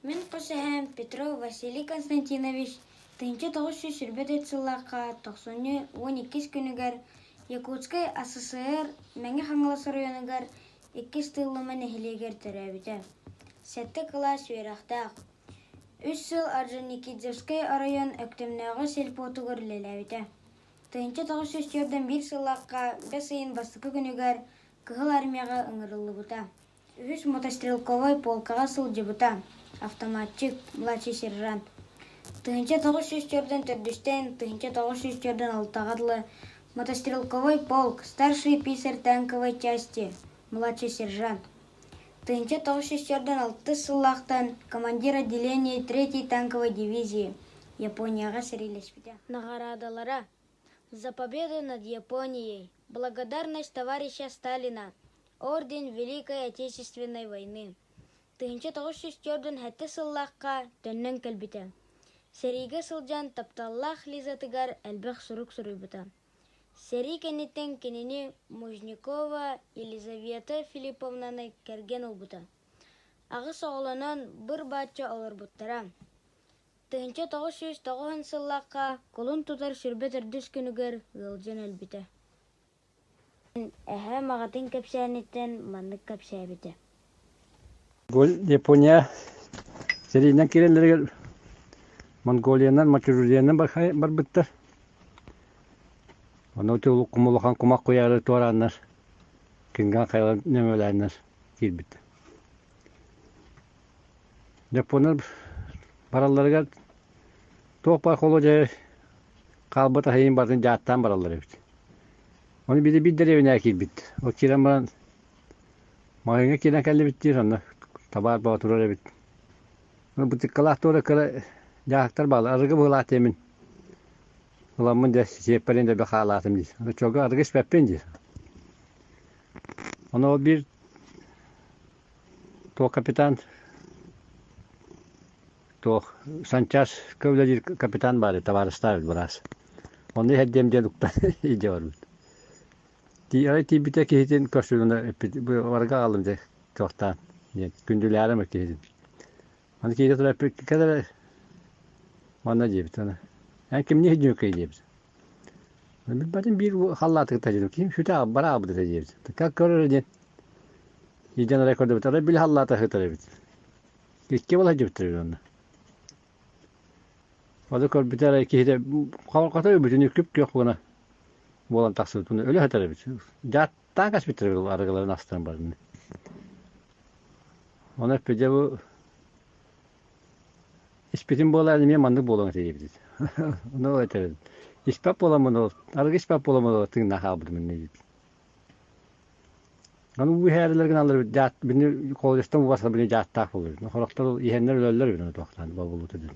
Мин хос эһээм Петров Василий Константинович 1924 сыллаахха тохсунньу 12 күнүгэр Якутскай АССР Мэҥэ Хаҥалас оройуонугар Иккис Тыыллыма нэһилиэгэр төрөөбүтэ. Сэттэ кылаас үөрэхтээх. Үс сыл Орджоникидзевскай оройуон Өктөмнөөҕү сельпотугар үлэлээбитэ. 1941 сыллаахха бэс ыйын бастакы күнүгэр Кыһыл Армияҕа ыҥырыллыбыта. Үһүс мотострелковай полкаҕа сылдьыбыта, автоматчик, младший сержант. 1944-тэн 1946-ҕа дылы мотострелковай полк, старший писарь танковой части, младший сержант. 1946 сыллаахтан командир отделения третьей танковой дивизии Японияҕа сэриилэспитэ. Наҕараадалара «За победу над Японией», «Благодарность товарища Сталина», Орден Великой Отечественной войны. 1947 сыллаахха төннөн кэлбитэ. Сэриигэ сылдьан тапталлаах Лизатыгар элбэх сурук суруйбута. Сэрии кэнниттэн кинини Мужникова Елизавета Филипповнаны кэргэн ылбыта. Аҕыс оҕолонон быр-бааччы олорбуттара. 1990 сыллаахха кулун тутар 24 күнүгэр ыалдьан өлбүтэ. Эһээм аҕатын кэпсээниттэн маннык кэпсээбитэ. Япония сэриинэн киирэллэригэр Монголиянан, Маньчжуриянан барбыттар. Ону улахан кумах куйаары туорааннар, Кинган хайалар нөҥүөлээннэр киирбиттэр. Японнар баралларыгар туох баар холуодьайы хаалбыт аһыйын барытын дьааттаан бараллар эбит. Ону биир биир дэриэбинэҕэ киирбит. Ол киирэн баран маҕаһыыҥҥа киирэн кэллибит диир, онно табаар бөҕө турар эбит. Бутыккалаах туора кыра дьааһыктар бааллар, арыгы быһыылаах диэммин ыламмын дьэ сиэппэрин дэлби хаалаатым диир. Оччолорго арыгы испэппин диир. Ону ол биир туох капитан туох санчааска үлэлиир капитан баар табаарыстаах быраас. Ону иһэрдиэм диэн уктан илдьэ барбыт. Арай тиийбитэ киһитин көрсүгүнэ эппит барга аҕаллым дьэ туохтаан диэн күндүлээрим киһитин. Аны киһитэ тура эппит кэл эрэ манна диэбит аны эн кимниэ иһдьүөккэй диэбит. Билбэтим биир халлааты кытта дьиэбит ким сүтэ бараабыт этэ диэбит. Как көрөр диэн илдьэн арай көрдөбүт арай били халлаата сытар эбит. Икки буола сылдьыбыттар эбит онно. Ону көрбүтэ эрэ киһитэ хабарҕата бүтүннүү күп-күөх гына буолан тахсыбыт. Өлө сытар эбит. Дьааттаан кэспиттэр эбит арыгыларын астарын барыны. Ону эппит дьэ бу испитим буолаар эмиэ маннык буолуоҥ этэ диэбит. Ону этэр испэт буоламмын арыгы испэт буоламмын тыыннаах хаалбытым иннэ диэбит. Аны уу иһээрилэр гыналлар эбит, дьаат, бини колледжтан убасар бини дьааттаах буолар. Хорохтор иһэннэр өлөллөр эбит аны туохтаан бобулута диэн.